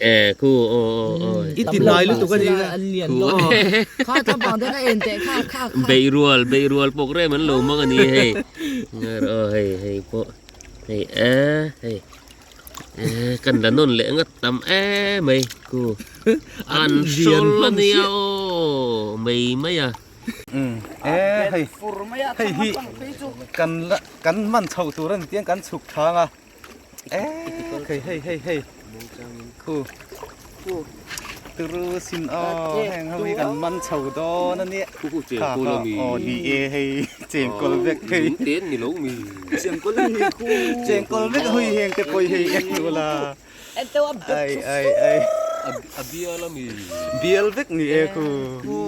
E khu aw aw aw. I ti hnai lutuk a ni. An lian lo. Kha tlangpang te kha en teh kha kha kha. Beihrual beihrual program an lo hmang a ni hei. Aw hei hei pawh hei e hei e kan la nawn leh ngat tam em mai khu. An hrawl a nia aw mai mai a. E hei hei hi kan la kan man chho tur a ni tiang kan chhuk thang a. Hei hei hei hei khu turu sin aw heng ho hi kan man chho dawn a nia khu khu chengkawl a mi aw ni e hei chengkawl vek hei lung te an ni lo mi chengkawl a ni khu chengkawl vek hui heng te pawh hi hei en ula ai ai ai a bial a mi bial vek ni e khu khu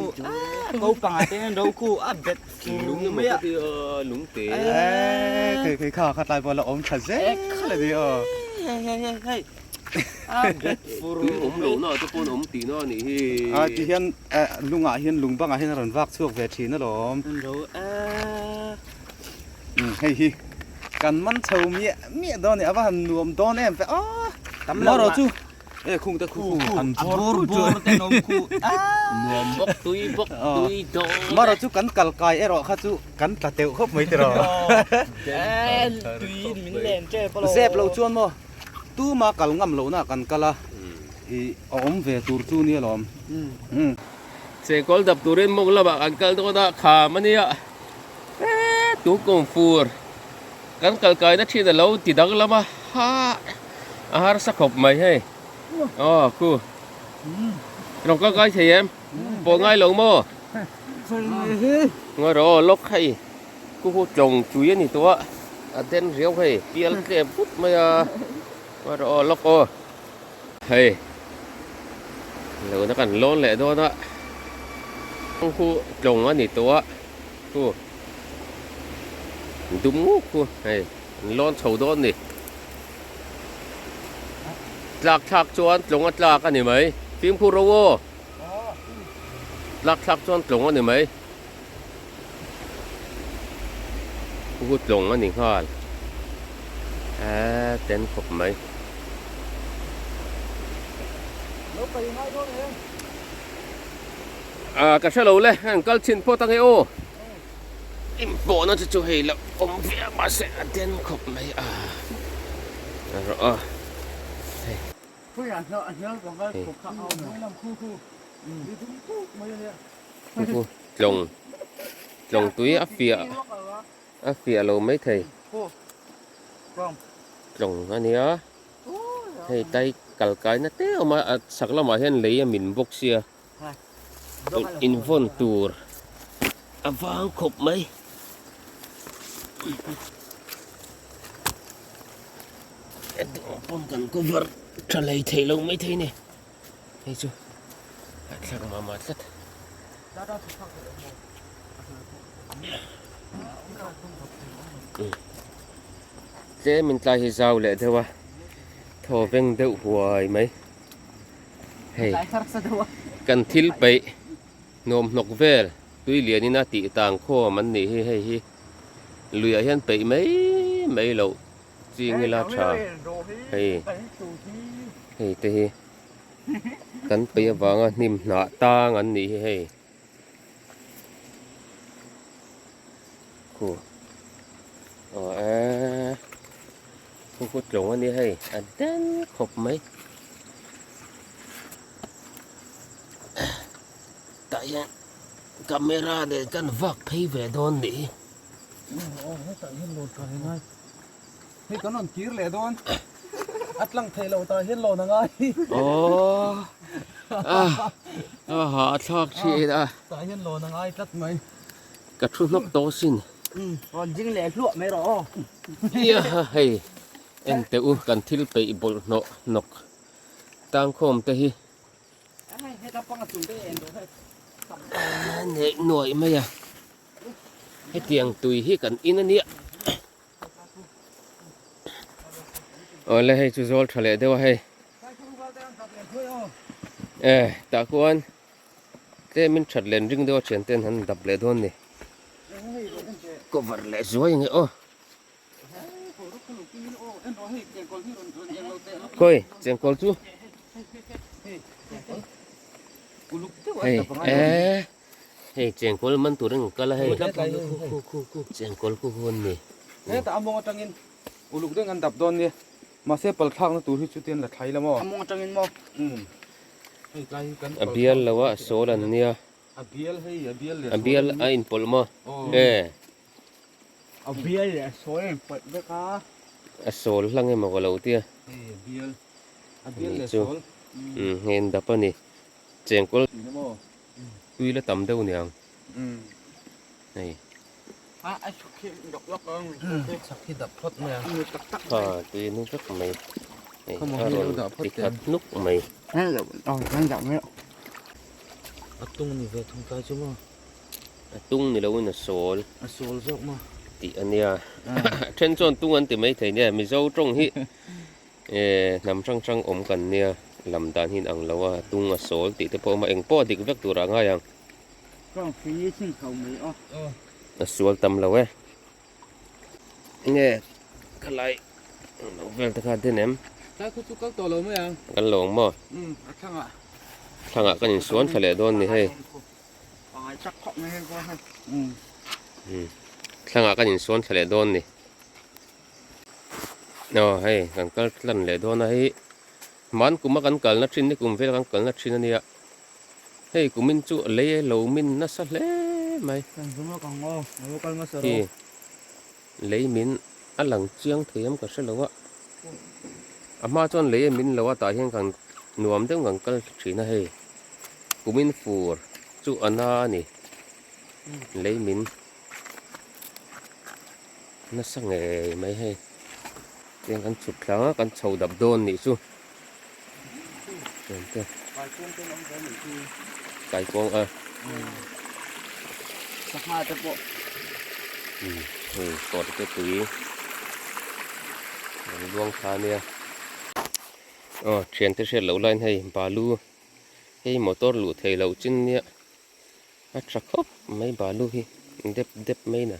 ko panga te an ro khu a bet Lung emaw ka ti a, lung te. Eee khi kha kha tlai pawh la awm tha zel a ni aw. Hei hei hei hei a bet fur. Tui awm lo na te pawn awm tih na a nih hi. A ti hian lungah hian lung bangah hian a rawn vak chhuak ve thin alawm. An ro e. Hei hi kan man chho miah miah dawn a ni a va han nuam dawn em ve a. Tam lo lah. Chu E khung te khu an bawr bawr te nom khu nuam bawk tui bawk tui dawn maro chu kan kal kai erawh kha chu kan tla teuh khawp mai tiraw tui in min len tep alo zep lo chuan maw tuma kal ngam loh na kan kal a i a awm ve tur chu nia lawm chengkawl dap turin mawng lamah kan kal dawn a kham ania e tu kum fur Kan kal kaina thin a lo ti danglam a, ha a harsa khawp mai hei. Aw khu. Rawn kal kai thei em? Pawh ngai lo maw? Ngawi rawh aw lawk hei. Khu khu tlawng tui a ni tawh a, a den riau hei pial tlem put mai a. Ngawi rawh aw lawk aw. Hei lo na kan lawn leh dawn a, khu khu tlawng a ni tawh a, khu. Dum nguk khu hei an lawn chho dawn ni. Tlak thlak chuan tlawng a tlak a ni mai. Fimkhur ro aw. Tlak thlak chuan tlawng a ni mai. Khu khu tlawng a ni nghal. Eee ten khawp mai. Ah ka hre lo le an kal chhin phawt ange aw. Inpawhna te chu hei la awm ve a mahse a den khawp mai a a rawh a hei hei tlawng tlawng tui a fiah a fiah lo mai thei tlawng a nia hei tai kal kaina te a awm a a chhak lamah hian lei a min bawk sia. Invawn tur a vang khawp mai. Hetiang pawn kan cover tha hlei thei lo mai thei ni. Hei chu a thlak mah mah tlat. Tlem in tlai hi zau leh deuh a, thaw veng deuh huai mai. Hei kan thil peih nuam hnawk vel tui lianin a tih tang khawm an nih hi hei hi luiah hian peih mai mai loh ching ila tha hei hei te hi kan peih avanga hnim hnah tang an nih hi hei khu aw e. Khu khu tlawng a nia hei a den khawp mai tah hian camera nen kan vak phei ve dawn nih hi. Aw hetah hian lawn ka reng ai hei kan rawn kir leh dawn a tlang theih loh tah hian lawn a ngai aw a a hahthlak thin a tah hian lawn a ngai tlat mai. Ka thu hnawk tawh asin. Rawn ding leh hluah mai rawh aw. Ia hei en teh u kan thil peih bawlh hnawh hnawk tangkhawm te hi neih nuaih mai a hetiang tui hi kan in a nia awle hei chu zawl tha leh deuh a hei e tah khuan Tlem in that len ring deuh a thian ten han dap leh dawn ni. Cover leh zuai nge aw. Khawi chengkawl chu. Hei eh hei chengkawl man turin kan kal a hei chengkawl khu khu an ni. Hetah a mawng atangin uluk deuhin kan dap dawn nia mahse pal thlakna tur hi chutin la thlai la maw. A mawng atangin maw. Hei tlai hi kan A bial lo a sawl an nia. A bial hei a bial leh A bial a inpawlh maw e. A bial leh a sawl a inpawlh vek a. A sawl hlang emaw ka lo tia. Hei a bial a bial leh sawl. Umm hei an dap a ni. Chengkawl tui la tam deuh niang. Hei. A chhuk hi dap lawk a. Chhak hi dap phawt mai a. Ha tui a nu vek mai. Hei a rawn ti khat hnuk mai. A tung ni ve thung tlai chu maw. A tung ni loin a sawl. A sawl zawk maw. Tih a nia. Then chuan tung an ti mai thei nia. Mizo tawng hi hnam hrang hrang awm kan nia. Lam dan hi inang lo a, tung a sawl tih te pawh a awm a, eng pawh a dik vek turah a ngai ang. Tawng hri chin chho mai aw. A sual tam lo e. Enge khalai lo vel te kha den em? Tlai khaw chu kal tawh lo mai ang. Kal lo ang maw? Umm a thlangah. Thlangah kan insuan thla leh dawn ni hei. Thlangah kan insuan thla leh dawn ni. Aw hei kan kal tlan leh dawn a hei hman kuma kan kalna thin ni kum vela kan kalna thin a nia. Hei kumin chu lei lo min nasa hle mai. Hi lei min a lang chiang thei em ka hre lo a. A hma chuan lei a min lo a tah hian kan nuam deuh kan kal thin a hei. Kumin fur chu a na a ni. Lei min nasa ngei mai hei. Tiang kan chhuk thlang a kan chho dap dawn nih chu. Kaikuang a. Sangha te pawh. Hei kawr te tui. Rawn luang thla ania. Aw thian te hriat loh laiin hei balu hei motor luh theih loh chin nia a tha khawp mai balu hi dep dep mai na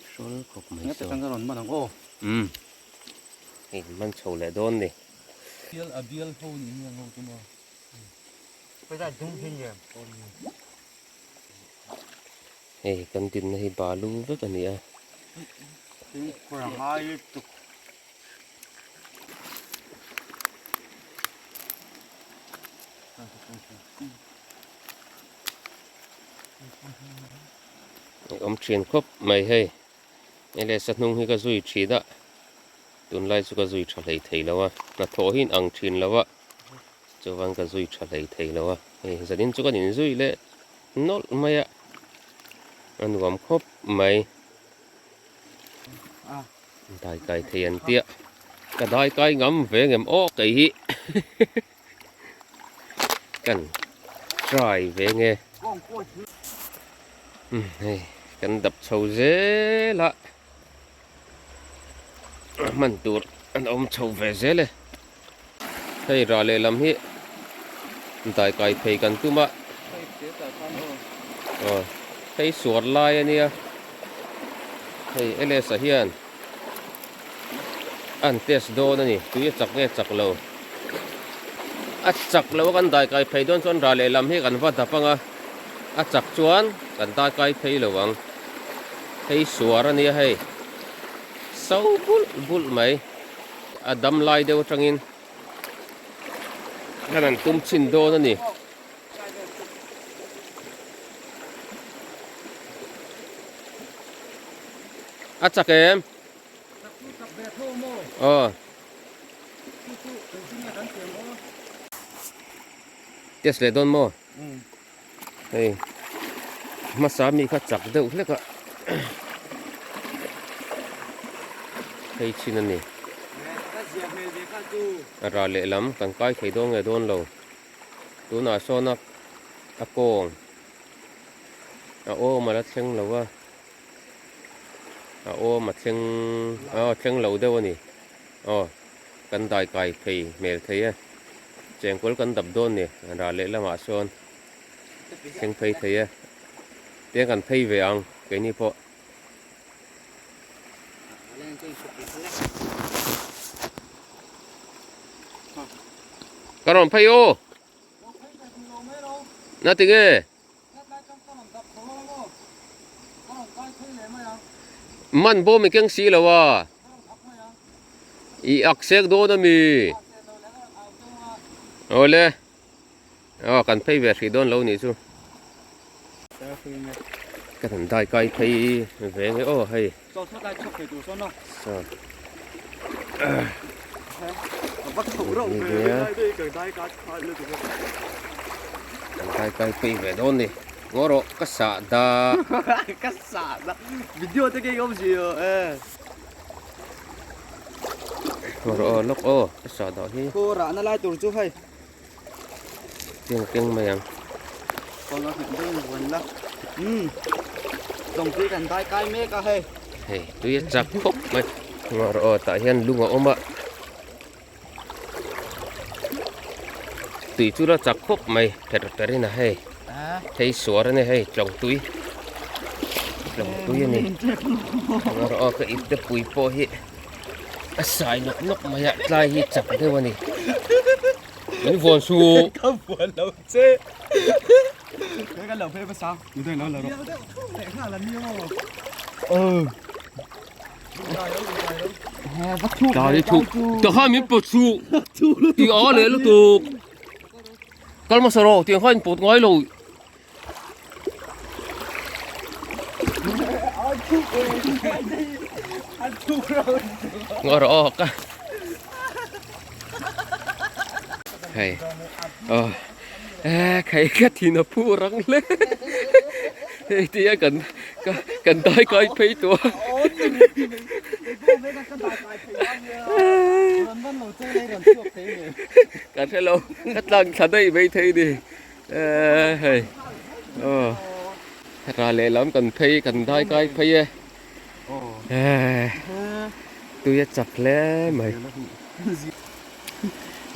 hrawl khawp mai saw. Umm hei man chho leh dawn ni. Bial a bial ho ni hian ho chu maw. Hei kan dinna hi balu vek a ni a. Awm thin khawp mai hei. Ele sa hnung hi ka zui thin a, tunlai chu ka zui tha hlei thei lo a, hnathawh hi in ang thin lo a, chuan ka zui tha hlei thei lo a, hei zanin chu kan inzui leh nawlh mai a, a nuam khawp mai. Dai kai thei an tia, ka dai kai ngam ve ngem aw kei hi kan try ve nge. Hei kan dap chho zel a hman tur an awm chho ve zel e hei rah leh lam hi dai kai phei kan tum a aw hei suar lai a nia hei ls ah hian an test dawn a ni tui a chak nge chak lo a chak lo a kan dai kai phei dawn chuan rah leh lam hi kan va dap ang a. A chak chuan kan daikai phei lo ang. Hei suar a nia hei. So bulh bulh mai. A dam lai deuh atangin kan han tum chhin dawn a ni. A chak em? Aw. Test leh dawn maw? Hei hmasa mi kha chak deuh hlek a hei chin a ni a rah leh lam kan kai thei dawn nge dawn lo tunah sawn a a kawng a awm a la thleng lo a a awm a thleng a thleng lo deuh a ni aw kan dai kai phei hmel thei e. Chengkawl kan dap dawn ni, rah leh lamah sawn thleng phei thei e. Tiang kan phei ve ang keini pawh. Ka rawn phei aw. Na tinge? Man bawm i keng si lo a. I ak sek dawn a mi. Awle. Aw kan phei ve hrih dawn lo nih chu. Ka han dai kai phei ve nge aw hei. Saw. Kan dai kai phei ve dawn ni. Ngaw rawh ka sah da. Ka sah da. Video te kei awm si e. Ngaw rawh aw lawk aw ka sah dah hi. Khaw rahna lai tur chu hei. Keng keng mai ang. Kawl a nghet deuh in vuan la. Umm. Lawngpui kan dai kai mek a hei. Hei tui a chak khawp mai. Ngaw rawh aw tah hian lung a awm a. Tui chu la chak khawp mai per per in a hei. Hei suar a ni hei tlawng tui. Tlawng tui a ni. Ngaw rawh aw ka ip te pui pawh hi. A sai nawk nawk mai a tlai hi chak deuh a ni. Min vuan su. Ka vuan lo che. Ka kan lo phei hmasa. Mi dang lo la rawh. Tlai thuk. Ta khan min pawt su. Ti a leh lutuk. Kal hmasa rawh tiang khan in pawt ngai lo. Ngawh rawh aw ka hei aw e khai ka thin a phu rang hle hei tia kan kan dai kai phei tawh a ka hre lo ka tlang thla daih mai thei ni. Eee hei aw ra lehlam kan phei kan dai kai phei e eee tui a chak hle mai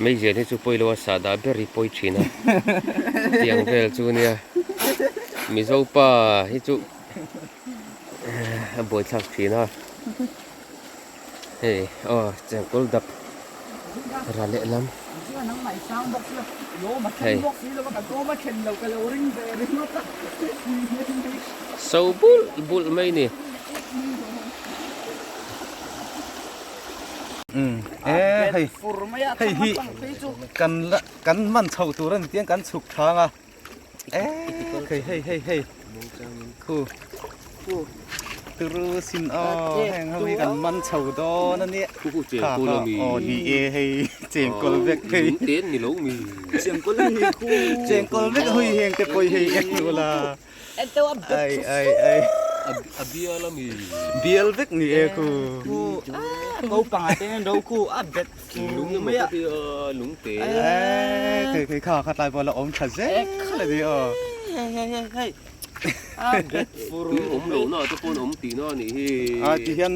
meizial hi chu pawi lo a sahdah ber hi pawi thin a tiang vel chu nia mizo pa hi chu a buaithlak thin a hei aw chengkawl dap ra lehlam. Hei so bulh bulh mai ni. E hei hei hi kan la kan man chho tur a ni tiang kan chhuk thang a e hei hei hei hei khu turu sin aw heng ho hi kan man chho dawn a nia kha kha aw ni e hei chengkawl vek hei ten ni lo mi chengkawl ni khu chengkawl vek hui heng te pawh hei en ula ai ai ai a bial a mi bial vek ni e khu ko panga te ro khu a bet lung emaw ka ti a lung te e khei kha kha tlai pawh la awm tha zel a ni aw hei hei hei hei Tui awm lo na te pawn awm tihna a nih hi. A ti hian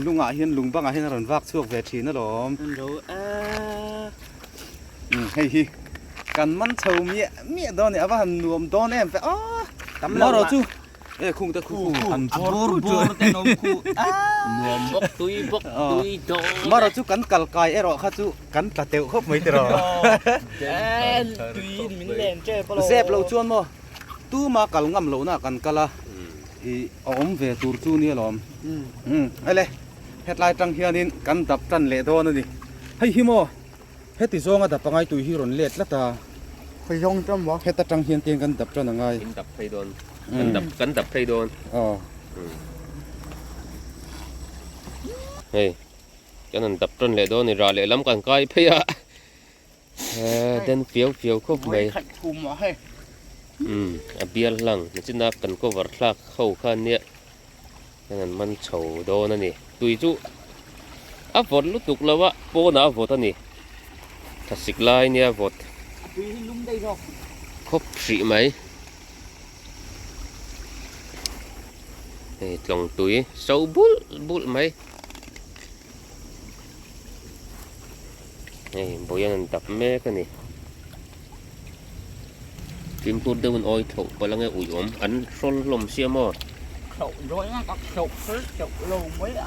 lungah hian lung bangah hian a rawn vak chhuak ve thin alawm. Hei hi kan man chho miah miah dawn a ni a va han nuam dawn em ve a. Marawh chu e khung te khu an bawr bawr te an awm khu a. Nuam bawk tui bawk tui dawn. Marawh chu kan kal kai erawh kha chu kan tla teuh khawp mai tiraw. Tuiin min len tep alawm. Zep lo chuan maw. Tuma kal ngam lohna kan kal a, ih a awm ve tur chu nia lawm. Umm ele, hetlai tang hianin kan dap tan leh dawn a ni. Hei hi maw, heti zawnga dap angai tui hi rawn let tlat a. Khawi zawng tan maw? Heta tang hian tiang kan dap tan angai. Kan dap phei dawn, kan dap kan dap phei dawn. Aw. Hei, kan han dap tan leh dawn a ni, rah lehlam kan kai phei a. Den fiau fiau khawp mai. Umm a bial hlang nichina kan cover thlak ho kha nia hian an man chho dawn a ni. Tui chu a vawt lutuk lo a pawnah a vawt a ni. Thlasik lai nia vawt khawp hrih mai. Hei tlawng tui so bulh bulh mai. Hei bawian an dap mek a ni. Fimkhur deuhin awi thlauh palh ange ui awm an hrawl hlawm sia maw? Thlauh dawn a ka thlauh phal teuh lo mai a.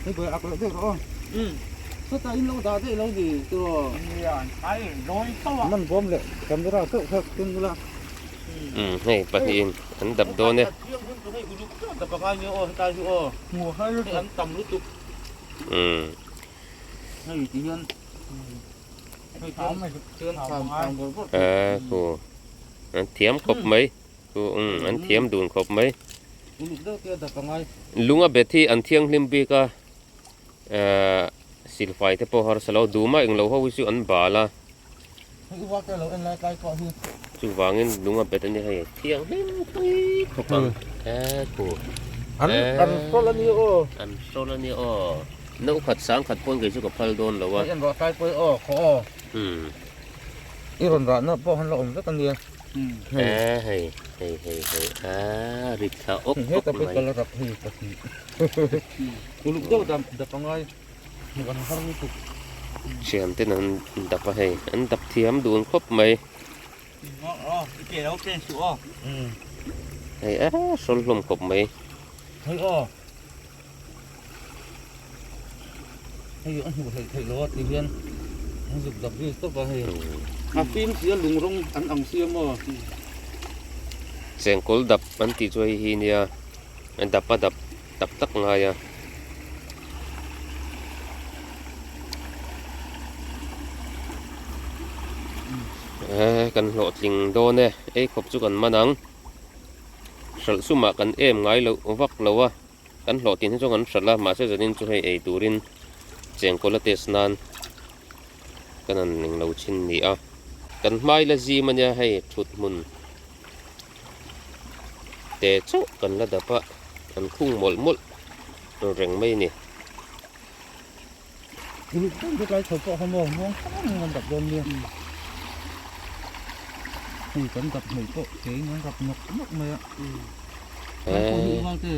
Hei bawi ak loh deuh rawh aw. Umm. Sawtah in lo dah daih lo ni tiraw? Man bawm leh camera chauh kha ken ula. Umm hei pahnihin an dap dawn e. Umm. A khu an thiam khawp mai khu umm an thiam dun khawp mai. Lung a bet hi an thianghlim bik a. Ehh silfai te pawh harsa lo duma englo ho hi chu an bal a chuvangin lung a bet a nia hei thianghlim pui khawp ang ehh khu an an hrawl a nia aw an hrawl a nia aw no khat sang khat pawn kei chu ka phal dawn lo a hei en rawh tlai pawh aw khaw aw umm i rawn rahna pawh han la awm vek a nia ehh hei hei hei hei ahh rit thla awk awk mai. Uluk deuh dap dap a ngai hmuh an har lutuk. Thiam ten an dap a hei an dap thiam dun khawp mai. Hei a hrawl hlawm khawp mai. Hei aw hei a hmuh hleih theih lo a ti hian an zuk dap vel tawp a hei. A fim sia lung rawng an ang sia maw. Chengkawl dap an tih chu hei hi nia. A dap a dap tak tak ngai a. Ehh kan hlawhtling dawn e, ei khawp chu kan man ang. Hralh sumah kan em ngai loh vak lo a, kan hlawhtlin hi chuan kan hralh a, mahse zanin chu hei ei turin chengkawl a test nan kan han englo chhin ni a. Kan hmai la zim ania hei thut hmun. Te chauh kan la dap a, an khung mawlh mawlh reng mai a ni. Uluk deuh te tlai chho pawh kha maw muang thang an dap dawn nia. Hei kan dap hmei pawh keiin an rap nawk nawk mai a. Tlai pawh hi ual te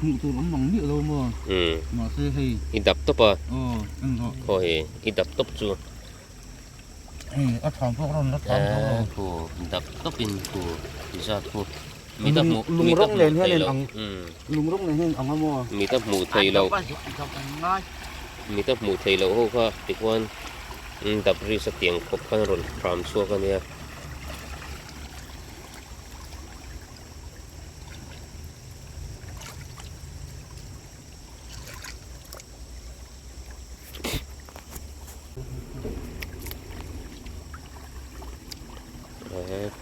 hmuh tur awm mang miah lo maw. Mahse hei. I dap tawp a. Aw englo. Khaw hei i dap tawp chu. Hei a tham pawh rawn la tham tho lo. Khu dap tawpin khu zat khu mita hmuh lung rawng nen hian in ang lung rawng nen hian in ang a maw. Mita hmuh theih loh mita hmuh theih loh ho kha tikhuan dap ri sa tiang khawp khan rawn hram chhuak a nia.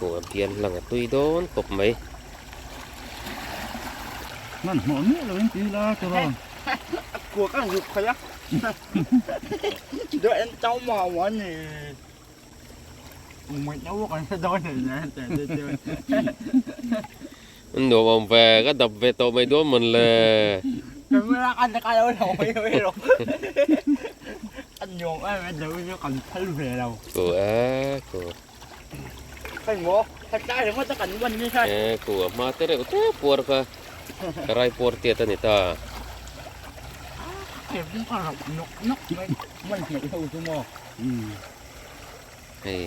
Kawh a bial lang a tui dawn khawp mai. Hman hmawh miah lo in tui la tawh a. Kuak a zuk khaih a. Dawh en tau mau a ni. Nuam awm ve ka dap ve tawh mai dawn mawn le. Ku e ku. E ku a hma te reuh te puar kha ka rai puar tiat a ni ta. Hei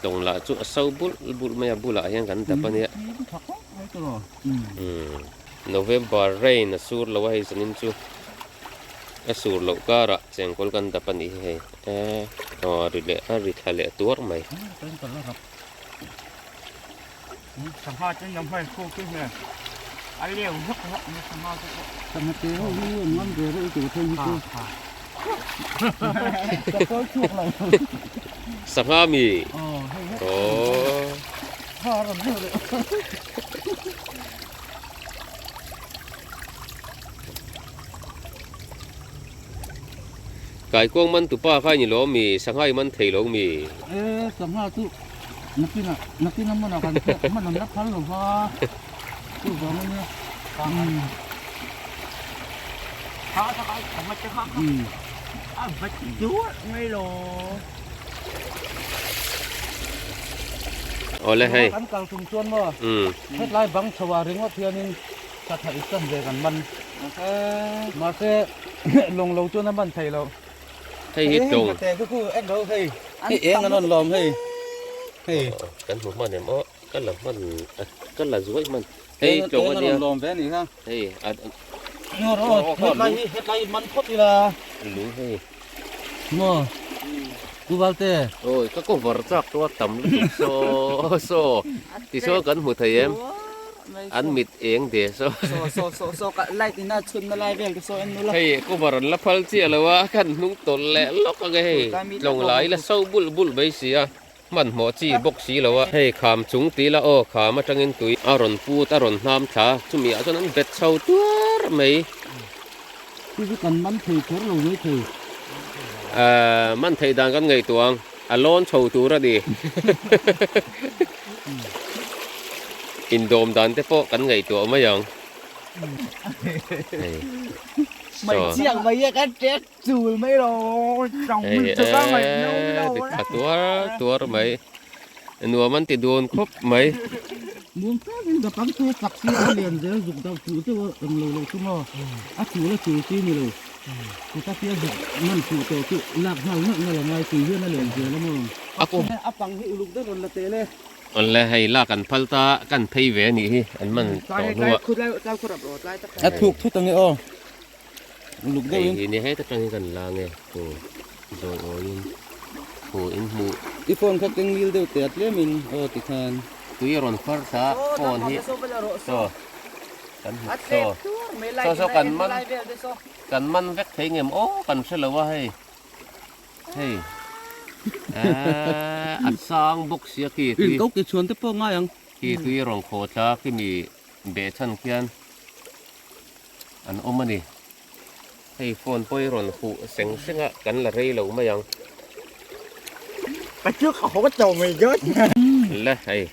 tlawng lah chu a so bulh bulh mai a bulah hian kan dap a nia November rain a sur lo a hei zanin chu a sur loh karah chengkawl kan dap a nih hi hei eh aw a ri leh a ri thla leh tuar mai. Sangha mi aww. Kaikuang man tupa kha i ni lo mi? Sangha i man thei lo mi? E, sangha chu nakinah nakinah hmanah kan hman an la phal lo va, chuvang a nia. Awle hei. Kan kal tum chuan maw hetlai bang chho ah ringawt hianin satha i chan ve kan man. Mahse lawng lo chuan a man thei lo. Hei hi tlawng. Hei khu en ro hei. Hei eng an rawn lawm hei. Hei. Kan hmu hman em aw ka la hman ka la zuai hman. Hei tlawng a nia. Eng an rawn lawm ve a nih kha. Hei a Hetlai hi hetlai man phawt ila. Lung hei. Maw Pu Valte. Awi ka cover chak tawh a tam lutuk saw saw ti saw kan hmu thei em an mit eng de saw. Saw saw saw saw ka light ina chhun na lai vel te saw en nula. Hei cover an la phal chiah lo a kan hnung tawlh leh lawk ang e hei tlawng lai la so bulh bulh mai si a. Hmanhmawh chi bawk si lo a, hei kham chung ti la aw, kham atangin tui a rawn put a rawn hnam thla, chumi ah chuan an bet chho tuar mai. Chu chu kan man thei kher lo mai thei. Ahh man theih dan kan ngaihtuah ang, a lawn chho tur a ni. Indawm dan te pawh kan ngaihtuah mai ang. Hei Mai chiang mai a kan tek. Chul mai lo chang Hei eh dik tha tuar tuar mai nuam an ti dun khawp mai. Muang takin ka tam chu chak si a lian zel zuk deuh chu deuh a eng lo lo chu maw a chul a chul chi ni lo chuta tia zuk man fuh tawh chu lak nghal nalh nalh a ngai tui hian a lian zel a maw. A kum A pang hi uluk deuh rawn la teh le. Awle hei lak an phal ta kan phei ve a nih hi an man tawh hnuah. A thuk thut ang e aw. Uluk deuh in. Hei hi ni heta tang hi kan la nge hu zawi awiin hu in hmuh. I phone kha keng ngil deuh teh a tlem in aw ti khan. Tui a rawn far thla phone hi saw kan hmu saw saw saw kan man kan man vek thei ngem aw kan hre lo a hei hei eehh a sang bawk sia khi tui. In ko ki chhuan te pawh ngai ang. Khi tui a rawn khawh thla khi mi behchhan khian. An awm a ni. Hei phone pawh hi rawn huh seng seng a, kan la rei lo mai ang. Ka chu ka haw tawh mai dawn. Le hei.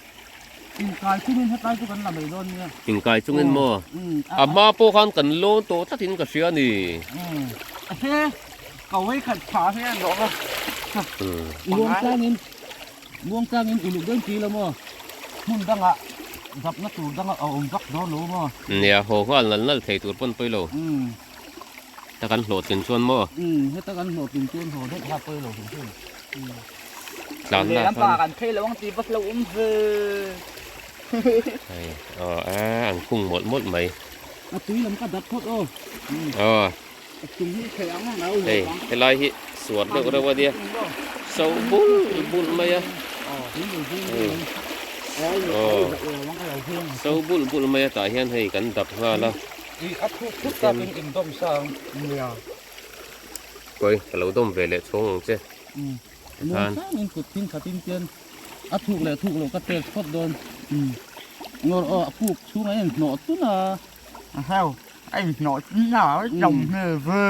Inkai chungin hetlai chu kan la mai dawn nia. Inkai chungin maw? A hma pawh khan kan lawn tawh tlatin ka hria a ni. He ka vawikhat tha hian rawh a. Muang tlangin Muang tlangin uluk dawn chi lo maw? Hmun dangah zapna tur dangah a awm vak dawn lo maw? Nia, haw nghal nal nal thei tur pawn pawi lo. Heta kan hlawhtlin chuan maw? Umm, heta kan hlawhtlin chuan haw daih kha pawi lo hrim hrim. Tlanna Lehlam pa kan phei lo ang tih va hlo awm ve. Hei, aw a, an khung mawlh mawlh mai. A tui lam ka dat phawt aw. Aw. Hei helai hi suar deuh reuh a nia so bul bul mai a hei aw so bul bul mai a tah hian hei kan dap nghal a kawi ka lo dawm ve leh chhawng ang che tikhan A thuk leh thuk loh ka test phawt dawn ngawr aw a puk chhungah hian hnawh tun a. A hau a inhnawh tun a a tam hmel ve.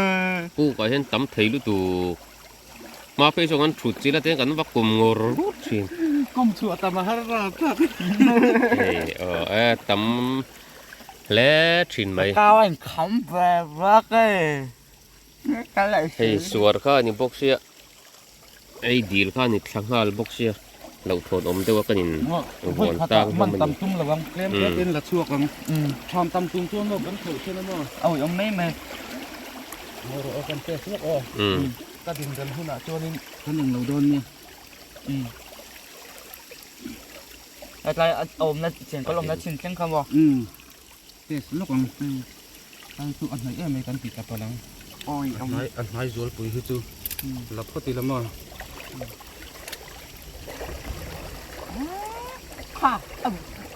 Pukah hian tam thei lutuk hma phei chuan kan thut chil a te kan va kum ngawr ngawr thin. Kum chhuah tam a har rap rap. Hei aw e tam hle thin mai. Ka kau a inkham ve vak e. Hei suar kha a ni bawk sia ei dil kha a ni thla nghal bawk sia loh thawn awm deuh a kan in vuan tang hlawm a ni. Tam tum lo ang tlem tlem in la chhuak ang tham tam tum chuan maw kan khelh thin a maw awi awm mai mai maw rawh aw kan test lawk aw ka din dan hunah chuanin kan eng lo dawn nia hetlai a awmna chen ka lawmna chin thleng kha maw Test lawk ang. Hei chu a hnaih em mai kan ti ta palh ang. A hnai a hnai zualpui hi chu la phawt ila maw. Kha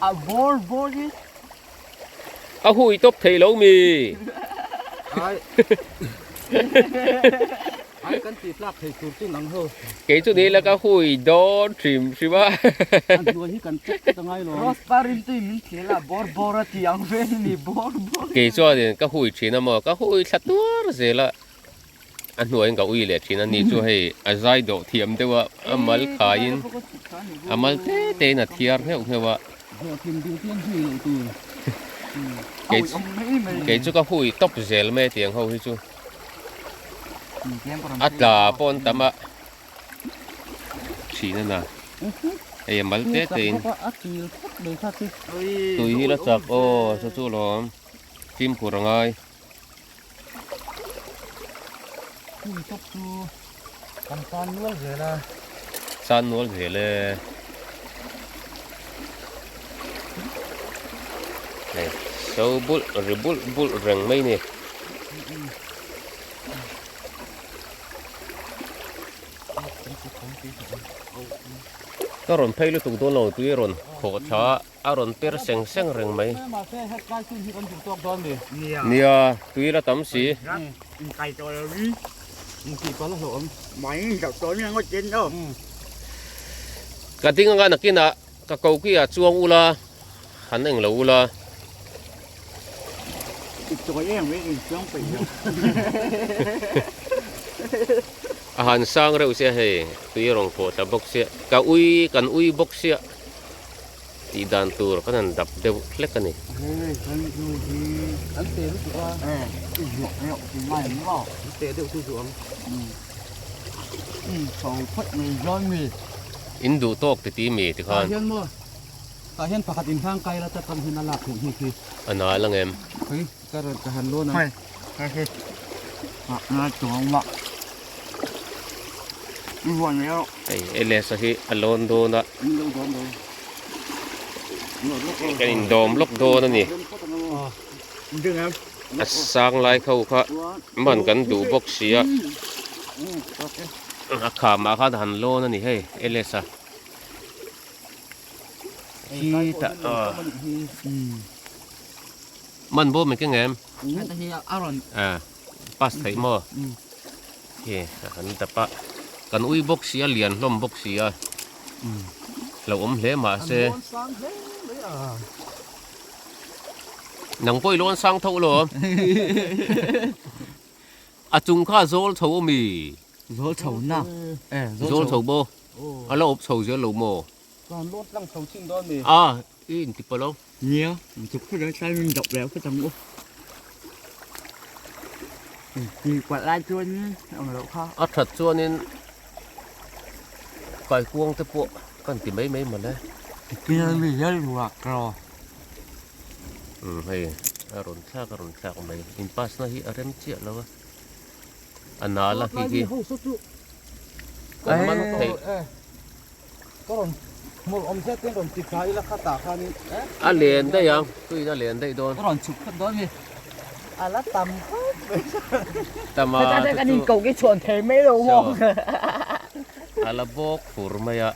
a bawr bawr hi. A hui tawp thei lo mi. Ai. Ai kan tih tlak thei tur chu nang ho. Kei chu ni la ka hui dawn hrim hrim a. A hnuai hi kan check phawt a ngai lo. Rose parin tui min thil a bawr bawr a ti ang vel ni bawr bawr. Kei chuanin ka hui thin a maw ka hui thla tuar zel a. A hnuaiin ka ui leh thin a ni chu hei a zai dawh thiam deuh a a mal khaiin a mal te te in a thiar ngheuh ngheuh a. Hlawhtling duh chuan hui loh tur. Kei chu ka hui tawp zel mai tiang ho hi chu. A tla pawh an tam a thin a na hei a mal te te in tui hi la chak aw chu chu lawm fimkhur a ngai. San nual zel e. Hei so bulh ri bulh bulh reng mai ni. Ka rawn phei lutuk dawn lo tui a rawn khawh thla a, a rawn per seng seng reng mai. Nia, tui la tam si. Ka ding anga nakinah ka koki ah chuang ula, han eng lo ula. A han sang reuh sia hei tui a rawn khawh ta bawk sia ka ui kan ui bawk sia tih dan tur kan han dap deuh hlek a ni. In duh tawk ti ti mi tikhan. Tah hian pakhat in hlang kai la ta tam hian a lak theih hi khi. A nal ang em? Hei ka rawn ka han lawn ang. Hei hei hei ah na chuang mah i huan mai rawh. Hei Elesa hi a lawn dawn a. Min lo dawm dawn. Kan in dawm lawk dawn a ni. A sang lai kho kha man kan duh bawk si a. A khamah khan a han lawn a ni hei Elesa. Khitah aw man bawm eng keng em a pass theih maw khi a han dap a kan ui bawk si a lian hlawm bawk si a lo awm hle mahse nang pawh i lawn sang tho lo a chung kha zawl chho awmi zawl chho na zawl chho maw A la awp chho zel lo maw? Ka han lawt tlang chho chin dawn mi. A, i inti pawh lo. Nia, chuk phut a tlai min dap leh phut ang u. Ti kualh lai chuan awm loh kha. A that chuanin kaikuang te pawh kan ti mai mai mawle. Tikil mi hial ruak rawh. Umm hei a rawn thlak a rawn thlak mai. In pass na hi a rem chiah lo a. A nal a khi khi. Kan man theih. A len daih ang, tuiin a len daih dawn. Tam a chu chu a la bawk fur mai a,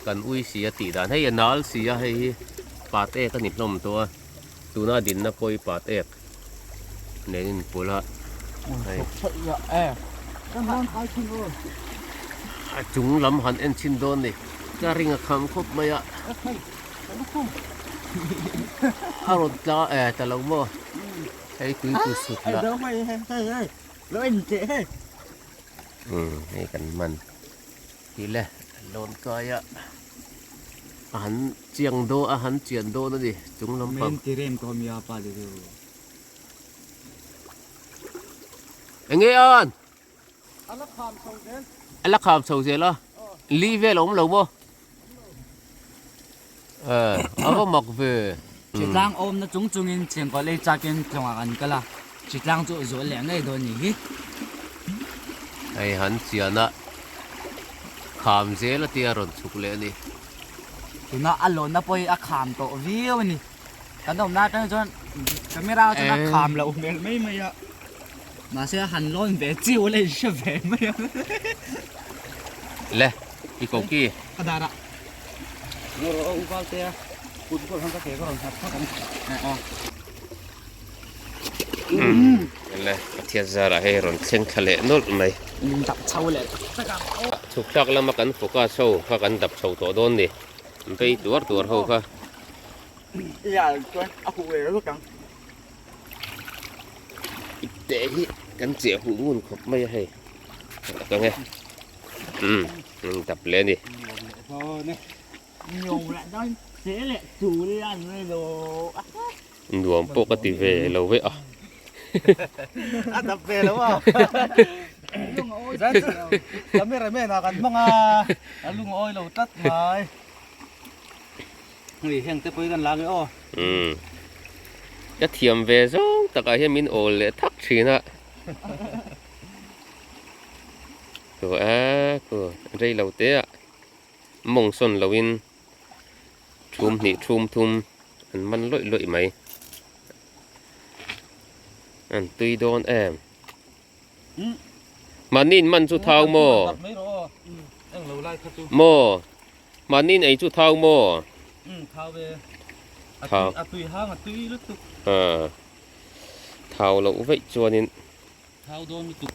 kan ui si a tih dan. Hei a nal si a hei hi pat ek a ni hlawm tawh a, tuna dinna pawh hi pat ek. Nen in pawlh a hei a chung lam han en chhin dawn ni ka ring a kham khawp mai a a rawn tla e ta lo maw hei tui tu sut lah umm hei kan man tih le lawn kai a a han chiang dawn a han chian dawn a ni chung lampang. Enge an? A la kham chho zel. A la kham chho zel a. Li vel a awm lo maw? Eh, a va mak ve. Chitlang awmna chung chungin chengkawl ei chakin tlawngah kan kal a, chitlang chu zual leh ngei dawn ni hi. Hei han chian a, kham zel a tia rawn chhuk leh a ni. Tuna a lawnna pawh hi a kham tawh viau a ni. Kan awmna atang chuan camera chuan a kham loh hmel mai mai a, mahse a han lawn ve chiu a la inhre ve mai ang. Le, i koki. Ka dar ah. Ngaw rawh a u val te a, kut bulah khan ka ke ka rawn nghat phawt ang. Aw. Le, Pathian zarah hei rawn thleng thla leh nawlh mai. Min dap chho leh tak tak ang. Chhuk thlak lama kan focus ho kha kan dap chho tawh dawn ni. Vei tuar tuar ho kha. Chuan a huh ve ringawt ang. Ipte hi kan chiah huh ngun khawp mai a hei. Ka nge. Umm dap leh a ni. Nuam pawh ka ti ve lo ve a. A dap ve lo a. Camera man ah kan hmang a. A lungawi lo tlat mai. Hei heng te pawh hi kan la nge aw. Umm. Ka thiam ve zawng takah hian min awl leh thak thin a. Ku a ku rei lo te ah mawng sawn lo in thum hnih thum thum an man lawih lawih mai. An tui dawn em. Mahni in man chu thau maw? Maw? Mahni in ei chu thau maw? Umm thau e. Thau. A tui hang a tui lutuk. Aa. Thau loh veih chuanin. Thau dawn lutuk.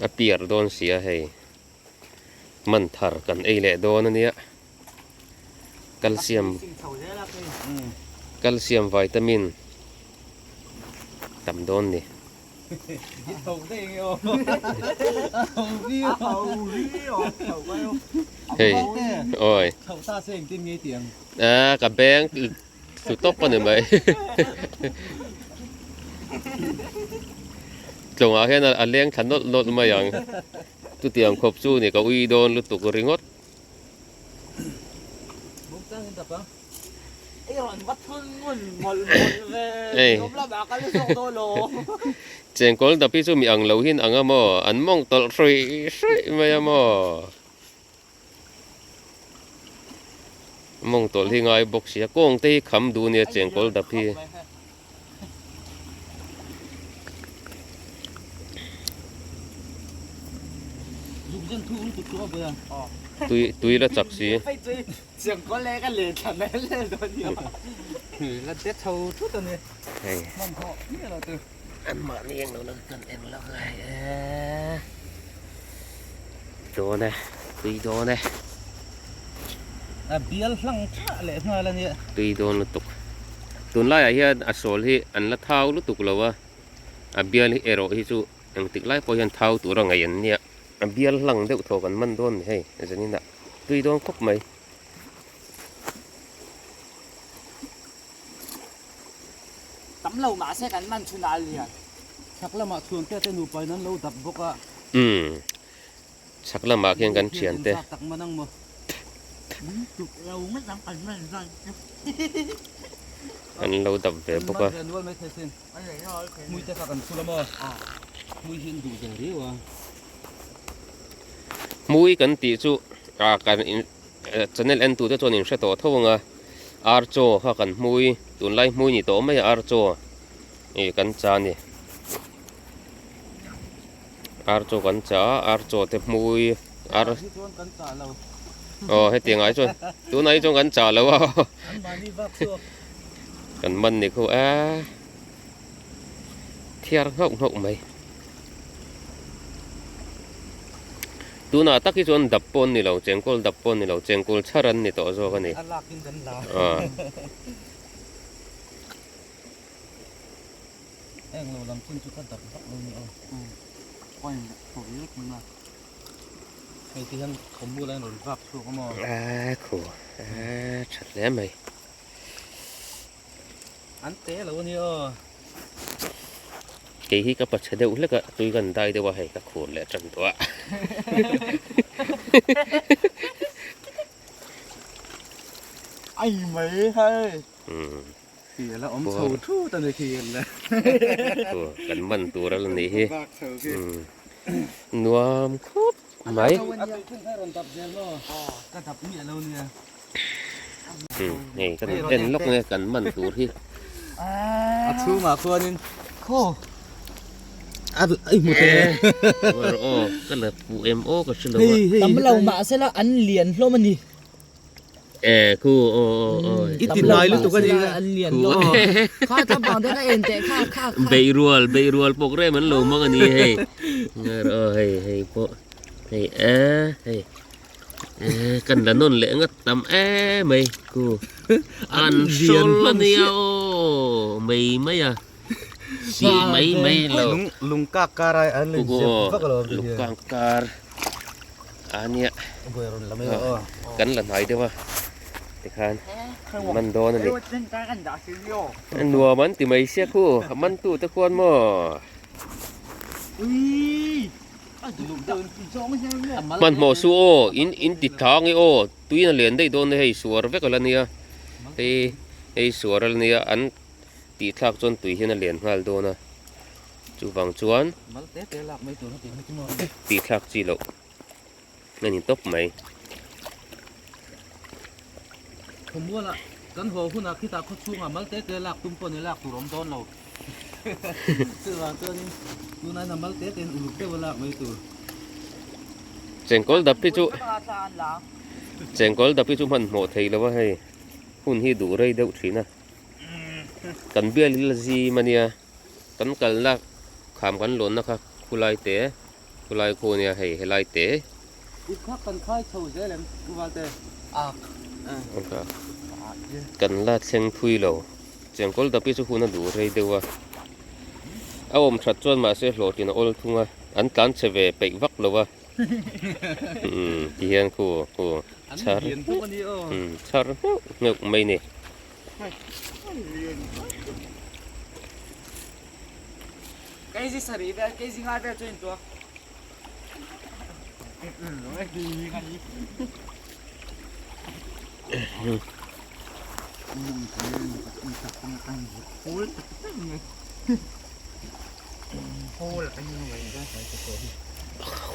A piar dawn sia hei. Man thar kan ei leh dawn a nia. Calcium calcium vitamin tam dawn ni. Hei awi a ka beng tlu tawp a ni mai tlawngah hian a leng thla nawlh nawlh mai ang chutiang khawp chu ni ka ui dawn lutuk ringawt. Chengkawl dap hi chu mi ang lo hin ang a maw an mawng tawlh hruih hruih mai a maw mawng tawlh hi ngai bawk sia kawng te hi kham duh nia chengkawl dap hi. Tui tui la chak si. Hei anmahni englo la kan en lo ngai e dawn e tui dawn e. A bial hlang thlah leh nghal a nia. Tui dawn lutuk. Tunlaiah hian a sawl hi an la thau lutuk lo a, a bial hi erawh hi chu engtik lai pawh hian thau tur a ngaih an nia. A bial hlang deuh thaw kan man dawn ni hei zaninah tui dawn khawp mai. Tam lo mahse kan man chhun a lian. Chhak lamah chhuan te te nupa in an lo dap bawk a. Umm chhak lamah khian kan thian te. Tak man ang maw. Tuk lo ngawt ang kan man zan chu. An lo dap ve bawk a. An man ve nual mai thei sin. Hmui te kha kan phul a maw. Hmui hi an duh ve riau a. Hmui kan tih chu ah kan in channel en tute chuan in hre tawh tho ang a. Ar chaw kha kan hmui tunlai hmui ni tawh mai a ar chaw ih kan cha a ni. Ar chaw kan cha a ar chaw te hmui ar aw hetiang ah hi chuan tunah hi chuan kan chah lo a kan man ni khaw a thiar nghauh nghauh mai tunah tak hi chuan dap pawh an ni lo chengkawl dap pawh an ni lo chengkawl chhar an ni tawh zawk a ni aw. Eng lo lam chin chu ka dap vak lo ni aw. Point thaw ve vek mai a. Hei ti hian khawmual a in rawn vak chhuak a maw? A khu a tha hle mai. An te lo a ni aw. Kei hi ka pachhe deuh hlek a tui kan dai deuh a hei ka khur leh tan tawh a. Ai mai hei. Umm. Khi a la awm chho thut a ni khi a la. Kan man tur a la nih hi. Nuam khawp mai. A tui thin kha rawn dap zel maw? Ka dap miah lo nia. Hei kan en lawk nge kan man tur hi. A chhungah khuanin khaw a i hmu thei e. War aw ka la puh em aw ka hre lo a. Tam lo mahsela an lian hlawm a ni. E khu aw aw aw. I ti hnai lutuk a ni a. An lian lo. Kha tlangpang te ka en teh kha kha kha. Beih rual beih rual pawk rem an lo mang a ni hei. Ngar aw hei hei pawh hei e hei e kan la nawn leh ngat tam e mai khu. An hrawl a nia aw mai mai a. Si mai mai lo. Lung lung kak kar ai an in zep vak lo. Lung kak kar a nia. Kan la hnai deuh a tikhan man dawn a ni. Nuam an ti mai sia khu a man tu te khuan maw. Hmanhmawh su aw in in ti thang e aw tuiin a lian daih dawn a hei suar vek a la nia hei hei suar a la nia an. Tih thlak chuan tui hian a lian nghal dawn a, chuvang chuan tih thlak chi loh a ni tawp mai. Khawmualah kan haw hunah khitah khawchhungah mal te te lak tum pawh ni lak tur awm dawn lo. Chuvang chuanin tunah hian a mal te te in uluk deuh a lak mai tur. Chengkawl dap hi chu Chengkawl dap hi chu hmanhmawh thei lo a hei hun hi duh rei deuh thin a kan bial hi la zim a nia kan kalna kham kan lawnna kha khulai te khulai khu ania hei helai te. Kan la thleng phui lo Chengkawl dap hi chu hun a duh rei deuh a a awm that chuan mahse hlawhtlin a awl thung a an tlan chhe ve peih vak lo a umm ti hian khu khu chhar umm chhar ngheuh ngheuh mai a ni.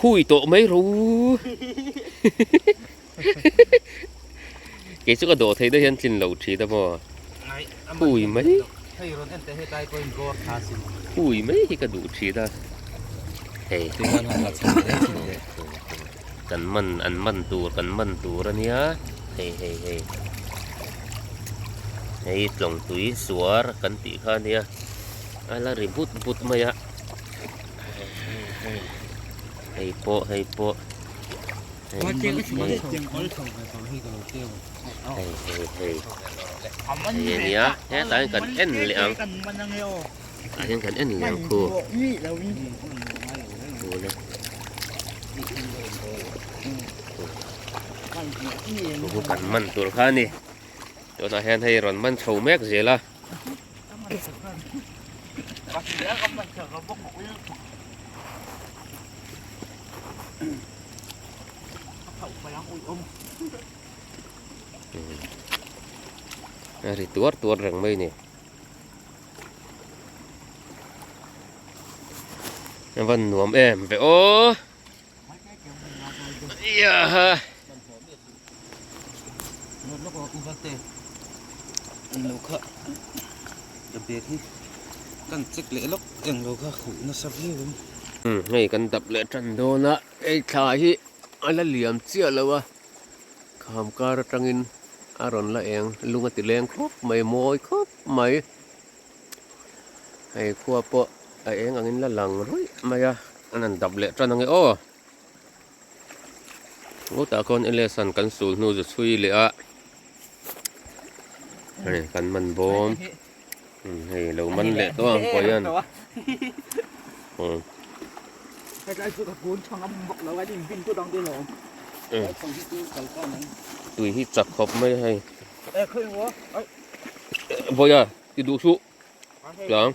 Hui tawh mai ro kei chu ka dawh thei daih hian tlin lo thin a maw hui mai hui mai hi ka duh thin a hei kan man an man tur kan man tur a nia hei hei hei hei tlawng tui suar kan tih kha a nia a la ri but but mai a hei pawh hei pawh hei hei hei hei hei a nia hetah hian kan en leh ang tah hian kan en leh ang khu khu kan man tur kha a ni tunah hian hei rawn man chho mek zel a. A ri tuar tuar reng mai ni. A van nuam em ve aw. Hei kan dap leh tan dawn a hei thla hi a la liam chiah lo a kham kar atangin a rawn la eng lung a ti leng khawp mai mawi khawp mai. Hei khua pawh a eng angin la lang ruih mai a, an han dap leh tan ange aw. Ngutah khawn Elias-a'n kan sul hnu zu chhui leh a, hei kan man bawm, hei lo man leh tawh ang pawh hian. Tui hi chak khawp mai a hei. Vawiah ti duh suh tlang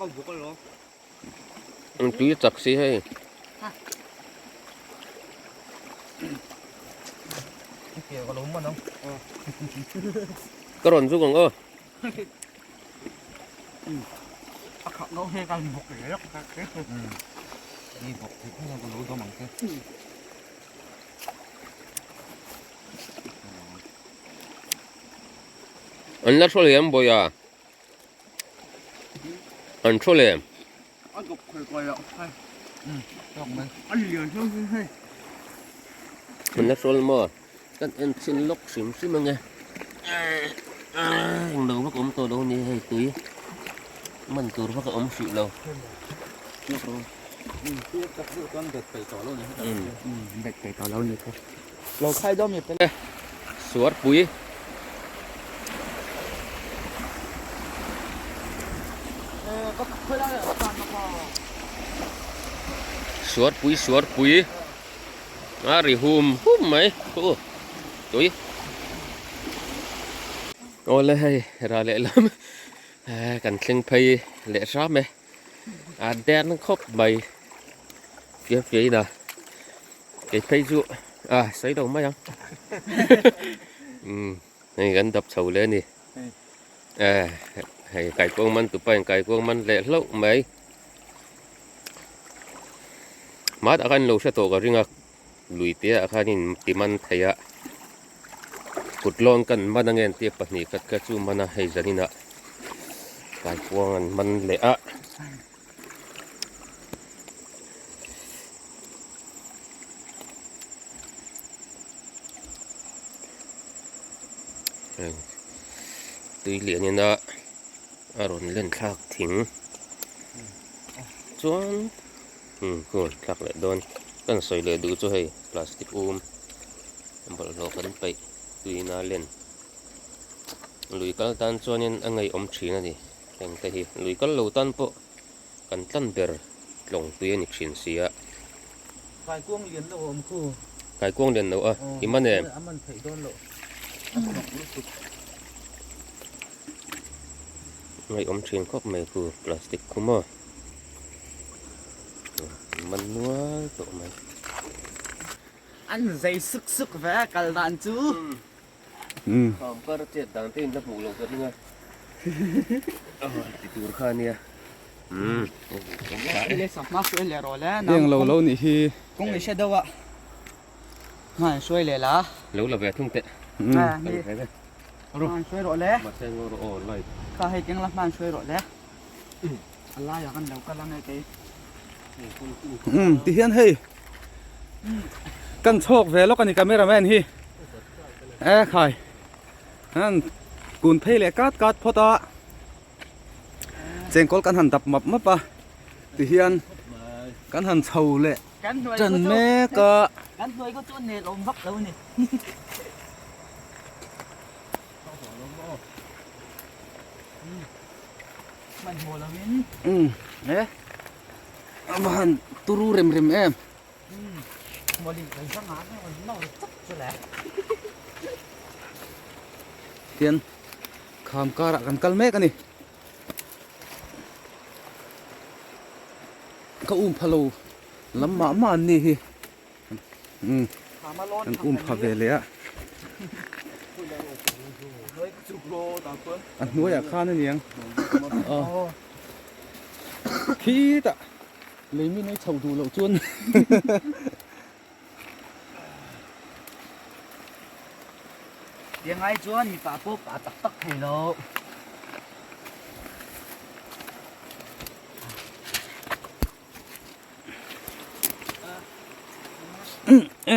ang tui chak si hei ka rawn zuk ang aw An la hraw lem bawiha an hraw lem. An la hrawl maw kan en chhin lawk hrim hrim ange englo vak a awm tawh lo a ni hei tui man tur vak a awm hrih lo. Suarpui Suarpui Suarpui a ri hum hum mai khu tui awle hei ra leh lam kan thleng phei leh hram e a den khawp mai fiam fiah in a. Kei phei chu a sawi lo mai ang umm hei kan dap chho leh a ni eh hei kaikuang man tupa in kaikuang man leh hlauh mai hma ah khan lo hre tawh ka ring a lui te ah khan in ti man thei a kut lawn kan man ange an tia pahnih khat kha chu man a hei zanin ah kaikuang an man leh a. Heng tui lian ina a rawn len thlak thing chuan umm khaw thlak leh dawn kan sawi leh duh chu hei plastic um bawlhhlawh kan paih tuina len lui kal tan chuanin a ngaihawm thin a ni heng te hi lui kal lo tan pawh kan tlan ber tlawng tui a ni thin si a. Kaikuang lian lo a awm khu. Kaikuang lian lo a, i man em? A man theih dawn loh. A hnawk lutuk. Ngaihawm thin khawp mai khu plastic khu maw. Man nual tawh mai. An zei suk suk ve a kal dan chu. Kham kar chet dan te in la hmuh loh ka ring a. Ti tur kha ania. Heng lo lo nih hi. Kawng i hre deuh a. Hman hruai leh la. Lo la ve thung teh. Hman hruai rawh le. Mahse ngaw rawh aw light. Kha hei keng la hman hruai rawh le. A laiah kan lo kal ang e kei. Umm ti hian hei kan chhawk ve lawk a ni cameraman hi. E khai. An kun phei leh kat kat phawt a. Chengkawl kan han dap map map a tihian kan han chho leh tan mek a. Kan hnuai khaw chu nel awm vak lo a ni. Hmanhmawh lo in. Umm e a va han turu rem rem em. Tian kham karah kan kal mek a ni. Ka um pha lo lam mah mah an ni hi. Umm kan um pha ve leh a. A hnuaiah khan a niang. Aw khitah. Lei min ei chhoh duh loh chuan Tiang ai chuan mipa pawh pa tak tak thei lo.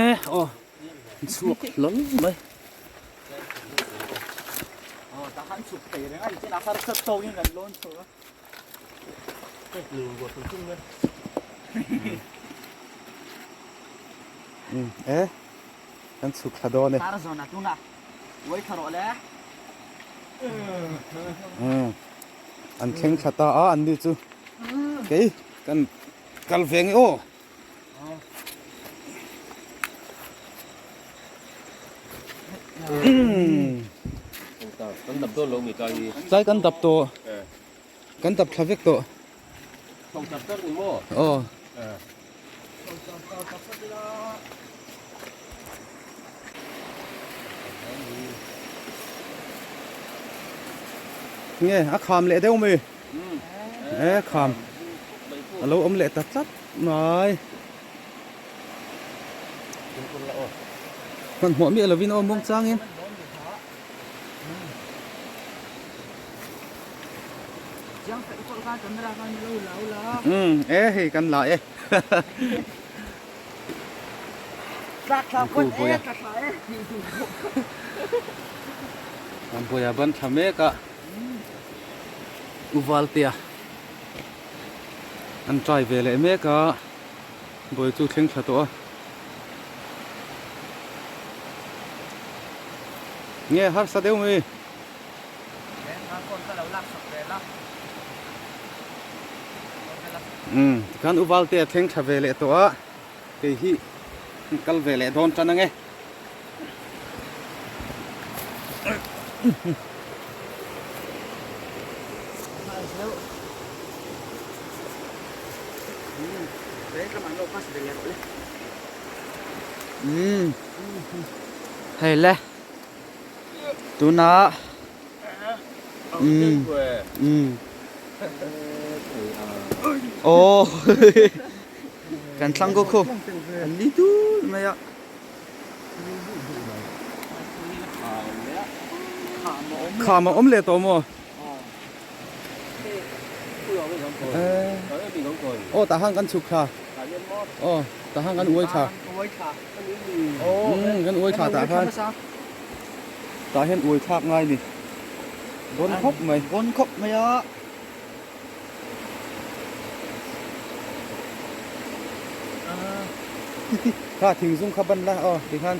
E aw chhuak hlawl mai. Aw ta han chhuk thei reng a ni chuan a harsat tawkin kan lawn chho a. E kan chhuk thla dawn e. Tar zawn a tuna uai thla rawh le. An thleng thla ta a an ni chu kei kan kal ve nge aw. Kan dap dawn lo mi tlai hi. Tlai kan dap tawh. Kan dap thla vek tawh. Chho char char ni maw? Aw. Nge a kham leh deuh mai. E kham. A lo awm leh ta tlat mai. Hmanhmawh miah lovin aw muang changin. Umm e hei kan la e. Buaia ban thla mek a U Valtea an try ve leh mek a buai chu thleng thla tawh a. Nge harsa deuh mai. Umm tikhan U Valtea thleng tha ve leh tawh a kei hi kal ve leh dawn tan ange. Umm hei le tuna umm umm aw kan thlang khaw khaw an ni dul mai a. Kham a awm leh tawh maw? Aw tah khan kan chhuk thla. Aw tah khan kan uai thla. Umm kan uai thla tah khan. Tah hian uai thlak ngai ni. Bawn khawp mai. Bawn khawp mai a. Kha thing zung kha ban la aw tikhan.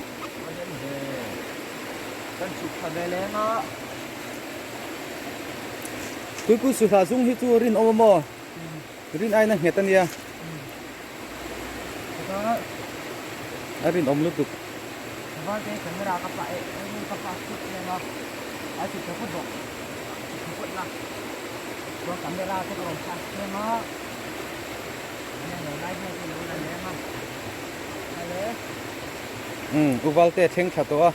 Kan chhuk thla ve leng a. Tuipui suhla zung hi chu rinawm a maw? Rin aina nghet a nia. A rinawm lutuk. Valte camera ka pah eh ka pah chhut em a. A chhuk thla phawt bawk. Chhuk thla phawt la. Chuan camera te ka rawn pass em a. Umm u Valte thleng thla tawh a.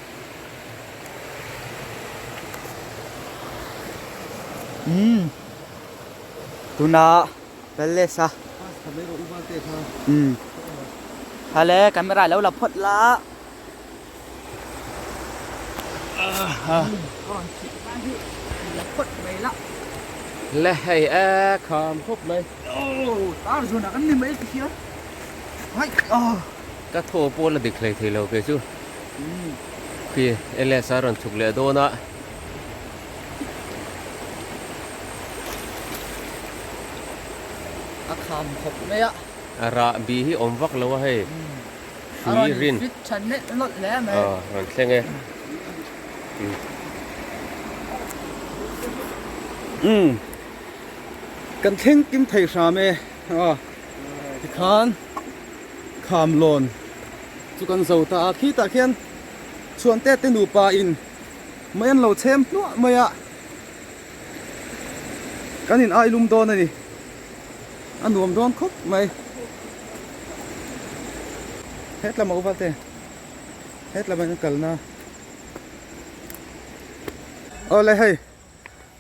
Umm tuna palace a. Umm hale camera lo la phawt la. Le hei e kham khawp mai. Ka thaw pawh la dik hlei thei lo kei chu. Khi LS a rawn chhuk leh dawn a. A kham khawp mai a. A rah bi hi awm vak lo a hei. Hrui rin. A rawn fit tha nelh nawlh hle mai. Aw rawn thleng e. Umm kan thleng kim thei hram e aw tikhan kham lawn chu kan zo ta a khitah khian chhuante te nupa in mei an lo chhem hluah mai a kan in ai lum dawn a ni. A nuam dawn khawp mai. Hetlam a upa te hetlam ah hian kalna awle hei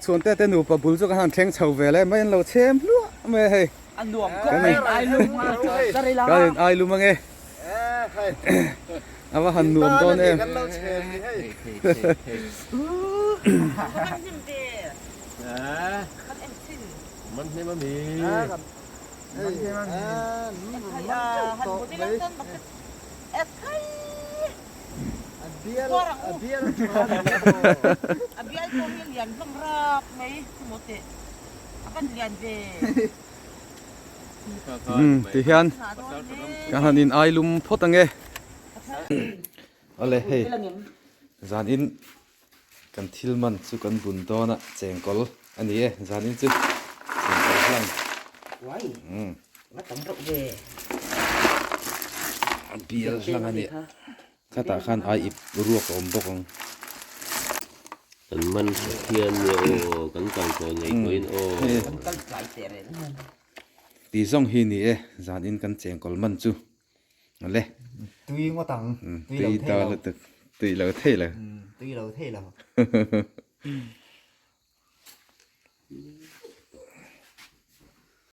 chhuante te nupa bul chu ka han thleng chho ve le mai an lo chhem hluah mai a hei. A nuam khawp mai ai lum a Kan in ai lum ange a va han nuam dawn em. Man hnem a mi. Ti hian ka han in ai lum phawt ange. Awle hei zan in Kan thil man chu kan bun dawn a, chengkawl a ni e, zanin chu chengkawl hlang. Umm. A bial hlang a ni. Khatah khan ai ip ruak a awm bawk ang. Kan man Pathian nia aw, kan kal tawh ngei pawhin aw. Ti zawng hi ni e, zanin kan chengkawl man chu. Ale. Tui ngawt ang. Tui lo thei lo. Tui lo thei lo. Tui lo thei lo.